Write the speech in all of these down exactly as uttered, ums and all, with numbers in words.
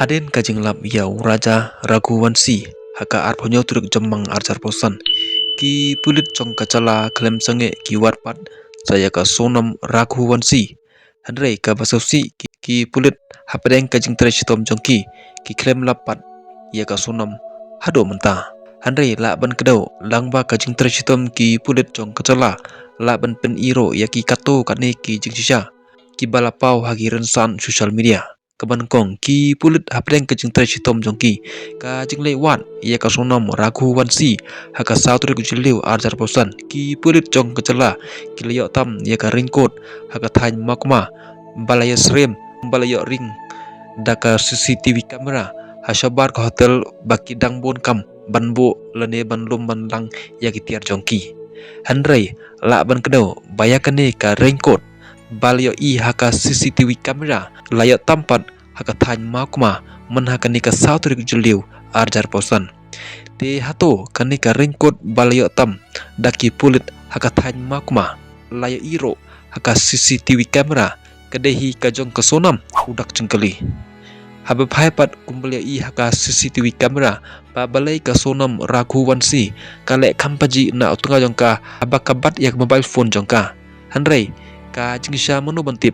Hadien ka jinglap ïa u Raja Raghuvanshi ha ka arphew hynñiew tarik Jymmang arhajar arphew san, ki pulit jong ka jylla khlem sangeh ki wad pat sa ïa ka Sonam Raghuvanshi. Hynrei kaba sngewsih ki, ki pulit hapdeng ka jingtrei shitom jong ki, ki khlem lap pat ïa ka Sonam haduh mynta. Hynrei lah ban kdew, lyngba ka jingtrei shitom ki pulit jong ka jylla lah ban pynïaroh ïa ki katto katne ki jingshisha kiba la paw ha ki rynsan social media. Kaba nyngkong, ki pulit hapdeng ka jingtrei shitom jong ki, ka jingleit wad ïa ka Sonam Raghuvanshi ha ka saw tarik Jylliew arhajar arphew san, ki pulit jong ka jylla ki la ïoh tam ïa ka raincoat ha ka thaiñ Mahkuma ba la ïasyriem, ba la ïoh ring da ka C C T V camera ha shabar ka hotel ba ki dang bun kam ban buh lane ban lum ban lang ïa ki tiar jong ki. Hynrei lah ban kdew ba ïa kane ka raincoat ba la ïohi ha ka C C T V camera la ïoh tam pat ha ka thaiñ Mahkuma myn ha kane ka saw tarik Jylliew arhajar arphew san. Te hato kane ka raincoat ba la ïoh tam da ki pulit ha ka thaiñ Mahkuma la ïohi ruh ha ka C C T V camera ka dei hi ka jong ka Sonam? U dak jingkylli. Haba phai pat kumba la ïohi ha ka C C T V camera ba balei ka Sonam Raghuvanshi ka leh kham pajih na u tnga jong ka haba ka bat ïa ka mobile phone jong ka. Hynrei ka jingshisha mano ban tip,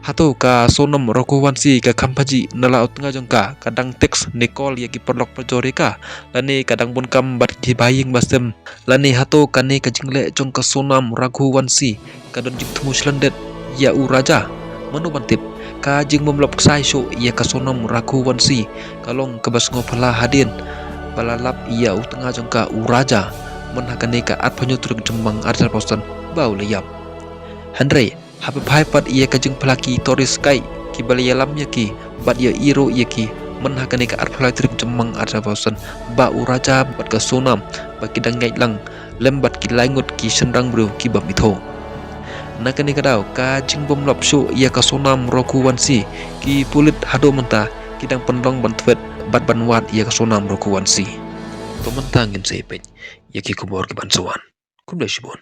hato ka Sonam Raghuvanshi ka kham pajih na la u tnga jong ka, ka dang text ne call ïa ki paralok parajor ïa ka, lane ka dang bun kam bad ki bahaïing bahasem, lane hato kane ka jingleh jong ka Sonam Raghuvanshi ka don jingthmu shlyndet ïa u Raja? Mano ban tip. Ka jingbymlap ksai shuh ïa ka Sonam Raghuvanshi ka long kaba sngewphylla hadien ba la lap ïa u tnga jong ka u Raja myn ha kane ka arphew hynñiew tarik Jymmang arhajar arphew san ba u la ïap. Hynrei haba phai pat ïa ka jingphylla ki tourist guide kiba la ïalam ïa ki bad ïohi ruh ïa ki myn ha kane ka arphew lai tarik Jymmang arhajar arphew san ba u Raja bad ka Sonam ba ki dang ngeit lang lem bad ki lai ngut ki shynrang briew ki bym ithuh. Na kane ka daw ka jingbymlap shuh ïa ka Sonam Raghuvanshi, ki pulit haduh mynta ki dang pynlong ban thwet bad ban wad ïa ka Sonam Raghuvanshi. To mynta ngin sa ïa peit ïa ki khubor kiban sa wan. Khublei shibun.